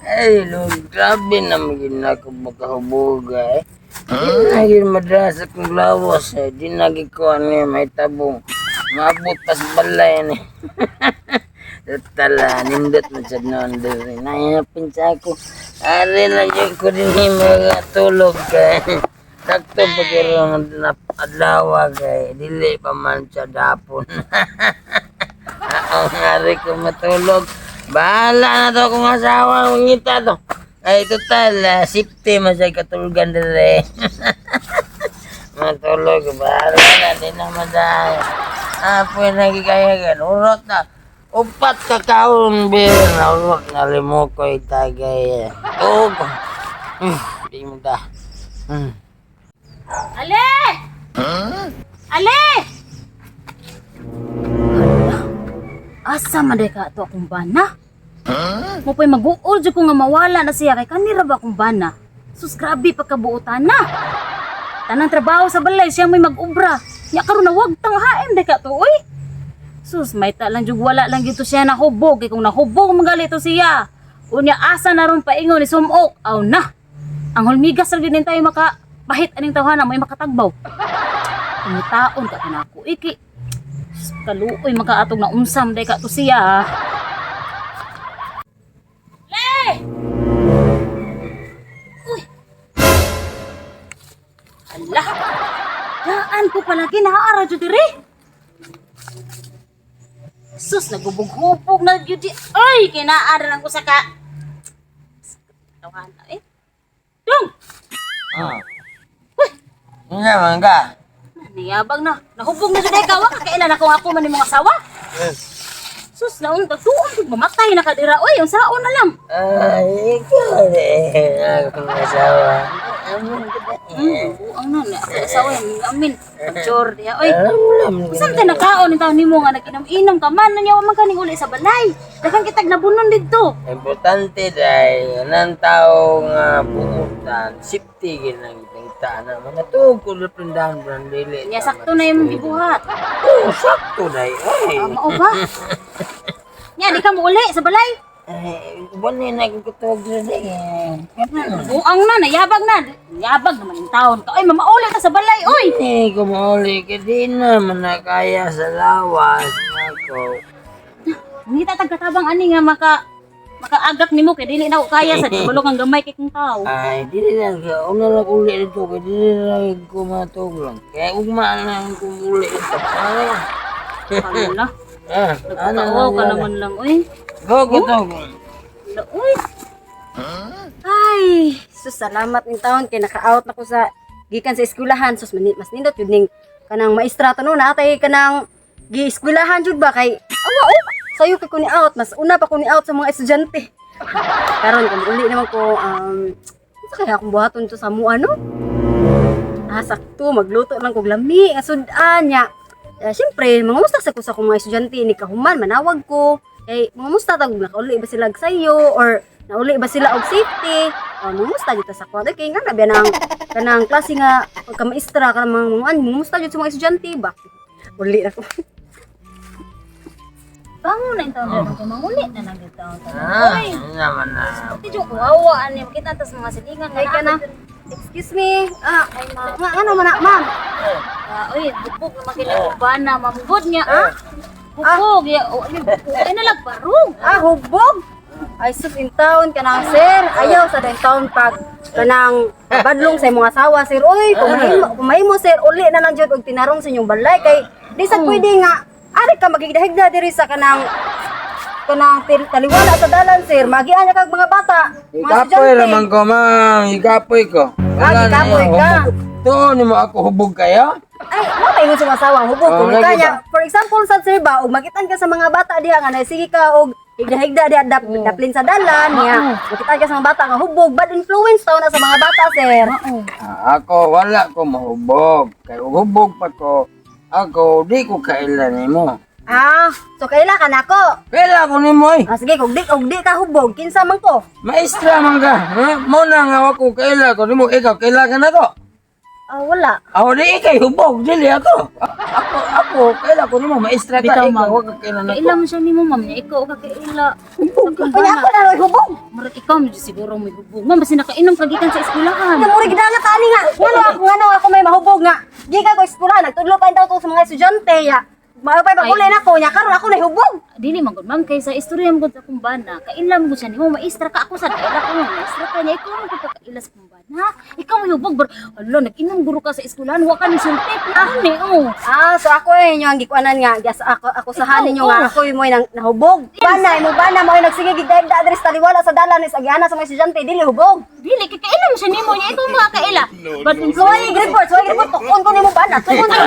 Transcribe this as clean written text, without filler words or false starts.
Ay, Lord, grabe na maging ako makahubuga eh. Di na gyud madrasa kong lawas eh. Di na gyud ko ano eh, may tabong. Maabot pas balay ni. Tala, nindot man sad noon diri. Nahihapin sa ako. Ari lang yun ko din yung mga tulog kay. Sakto pa karon na adlaw kay dili pa man siya dapon. Ang ari ko matulog. Bahala na to kung asawa kung ngita to. Ay, total, safety man siya katulugan dire. Matulog, bahala na, di na maday. Ah, pwede nagkikayagan. Urot na. Upat ka kaon, bir. Na urot na limukoy tagay. Tug. Di mo ta. Ale! Ale! Hala, asa man day ka ato akong bana? Mo pa'y mag-uol jud ko nga mawala na siya kay kanira ba akong bana? Sus, grabe pagkabuotan na. Tanang trabaho sa balay siya may mag-ubra. Nya karon na wag tang haim day ka to oy. Sus, may ta lang jud wala lang gito siya nahubog kay kung nahubog magali to siya. Unya asa na ron paingon ni sumok. Aw na. Ang hulmigas ra gyud tayo maka pahit aning tawhana may makatagbaw. Pangitaon ka kanako iki. Sus, kaluoy makaatog na unsam day ka to siya. Ah. Le! Uy. Ala. Daan ko palagi naa jud diri. Sus, nagubog-hubog na gyud di. Ay, kinaara lang ko sa ka. Tawhana eh. Dong! Hindi man ka. Niyabang na. Nahubog na jud ikaw. Wa ka kailan ako ako man imong asawa. Sus, naon ta tuon pud mamatay na ka dira. Oy, unsaon na lang. Ay, ikaw eh. Akong asawa. Amin ka ba? Buang na na ako asawa yung amin. Pagchor diha oy. Alam mo lang. Unsa tay nakaon ni taon nimo nga nag-inom-inom ka man nanya wa man kaning uli sa balay. Daghan kitag nabunon didto. Importante dahil anang tao nga buutan, safety gid lang kitang tana. Mga tuog ko na prindahan brandili. Nya sakto na imong gibuhat. Oo, sakto dahil. Ay, Ah, mao ba? Nya di ka mo uli sa balay. ay, buwan na nagkutog sa eh. Buang na, nayabag na. Yabag naman yung taon ka. Oy, mamauli ka sa balay, oy. Hindi ko mauli, kaya di naman na kaya sa lawas ako. Ngita tag katabang ani nga makaagak nimo kay dili na ko kaya sa dibulok ang gamay kay kong tao. Ay, dili lang ka. Una lang uli dito, kaya dili lang ko matug lang. Kaya ugma lang ko uli dito. Ano? Ano? Ah, ano Nagpakaawaw ka naman lang, oy. Go, go, go. Ala, oy. Ay, sus, salamat ning taon kay naka-out na ko sa gikan sa eskwelahan. Sus, mas nindot yun ning kanang maestra to no natay kanang gi-eskwelahan jud ba kay awa oh, sayo kay ko ni out mas una pa ko ni out sa mga estudyante. Karon kung uli naman ko unsa kaya akong buhaton to sa mua no? Ah, sakto magluto lang kog lami nga sud-an nya. Eh, siyempre, mangamusta sa ko sa akong mga estudyante ni kahuman manawag ko. Kay mangamusta tag nakauli ba sila og sayo or nauli ba sila og safety? O mangamusta jud ta sa kuwan. Kay nga na biya nang kanang klase nga pagka maestra ka mga mga ano, mangamusta jud sa mga estudyante ba? Uli na ko. Bango na yung taon oh. Kay manguli na lang yung taon. Ah, Oy, ano naman na. di jud kuwawa ani makita tas mga silingan Ay ka na. Excuse me. Ah, Ay, ma. nga ano man na, ma'am? Ah, oy, bubog naman kay akong bana, ma'am. Good niya, ah. Bubog, ya. Oh, ay, bubog. Ay, nalag barog. Ah, hubog. Ay sus in town kanang sir. Ayaw sa din town pag kanang badlong sa imong asawa sir. Uy, kung mahimo sir, uli na lang jud og tinarong sa inyong balay kay di sa pwede nga ari ka magigdahigda diri sa kanang kanang taliwala sa dalan sir. Magian na kag mga bata, mga Ikapoy estudyante. raman ko, ma'am. Ikapoy ko. Ah, Wala na gikapoy yung ka. hubog. Tuon mo ako hubog kayo? Ay, mo maingon sa asawa, hubog Oh, kung lagi kanya. ba? For example, sa sir ba, og makitan ka sa mga bata diha nga sige ka og higda-higda diha daplin sa dalan niya. Makitan ka sa mga bata nga hubog, bad influence taw na sa mga bata, sir. Ah, ako, wala ko mahubog. Kay og hubog pa ko, ako, di ko kailan nimo. Ah, so kaila ka nako. Kaila ko nimo eh. Ah, sige, kung di ka hubog, kinsa man ko? Maestra man ka. Ha? Mo na nga ako kaila ko nimo. Ikaw, kaila ka na ko. Ah, wala. Ako di kay hubog, dili ako. Ako, ako, kaila ko nimo, maestra ka, Bitaw, ikaw, ma'am. wag ka kaila na Kaila mo siya nimo, ma'am, niya ikaw ka kaila. Hubog ka. Sa akong Unya bana. ako na roy hubog. Murag ikaw mo siguro may hubog. Ma'am, basta nakainom ka gikan sa eskwelahan. Ano mo gidala ka ani nga? Ngano ako may mahubog nga. Gikan ko eskwelahan, nagtudlo pa intaw ko sa mga estudyante ya. Maupay pag-uli na ko nya karon ako na hubog. Dili man gud, ma'am, kay sa istorya mo gud sa akong bana, kaila mo gud siya nimo, maestra ka ako sa kaila ko, ma'am, maestra ka niya, ikaw man gud ka kaila sa akong bana. Ikaw may hubog, bro. Hala, nag-inom guro ka sa eskwelahan, wa ka ni sulti. Ano ni oh. Ah, so ako eh inyo ang gikuanan nga gas ako akusahan Ikaw, ninyo nga oh. ako mo nang nahubog. Bana imo bana mo nagsige gid da address taliwala sa dalan is agiana sa mga estudyante dili hubog. Dili kay kaila mo siya nimo niya, ikaw mga kaila. But So ay report, so ay report tukon ko nimo bana, tukon ko.